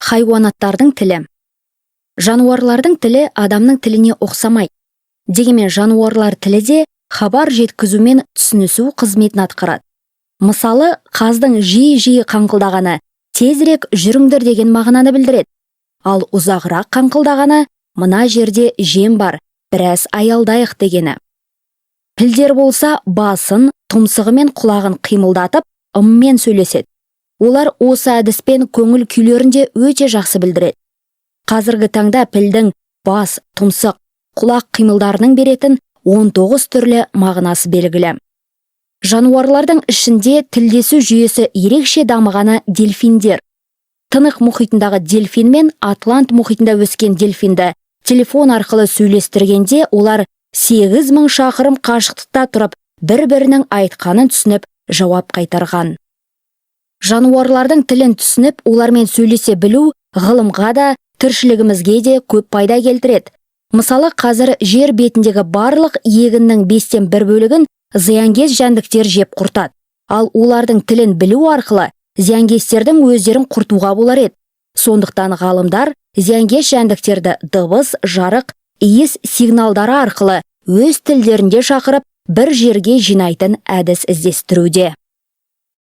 Хайуанаттардың тілі. Жануарлардың тілі адамның тіліне ұқсамайды. Дегенмен жануарлар тілі де хабар жеткізу мен түсінісу қызметін атқарады. Мысалы, қаздың жиі-жиі қаңқылдағаны «тезірек жүріңдер» деген мағынаны білдіреді. Ал ұзағырақ қаңқылдағаны «мына жерде жем бар, біраз аялдайық» дегені. Пілдер болса, басын, тұмсығы мен құлағын қимылдатып, ыммен сөйлеседі. Олар осы әдіспен көңіл күйлерін де өте жақсы білдіреді. Қазіргі таңда пілдің бас, тұмсық, құлақ қимылдарының беретін 19 түрлі мағынасы белгілі. Жануарлардың ішінде тілдесу жүйесі ерекше дамығаны – дельфиндер. Тынық мұхитындағы дельфин мен Атлант мұхитында өскен дельфинді телефон арқылы сөйлестіргенде, олар 8000 шақырым қашықтықта тұрып, бір-бірінің айтқанын түсініп, жауап қайтарған. Жануарлардың тілін түсініп, олармен сөйлесе білу ғылымға да, тіршілігімізге де көп пайда келтіреді. Мысалы, қазір жер бетіндегі барлық егіннің бестен бір бөлігін зиянкес жәндіктер жеп құртады. Ал олардың тілін білу арқылы зиянкестердің өздерін құртуға болар еді. Сондықтан ғалымдар зиянкес жәндіктерді дыбыс, жарық, иіс сигналдары арқылы өз тілдерінде шақырып, бір жерге жинайтын әдіс іздестіруде.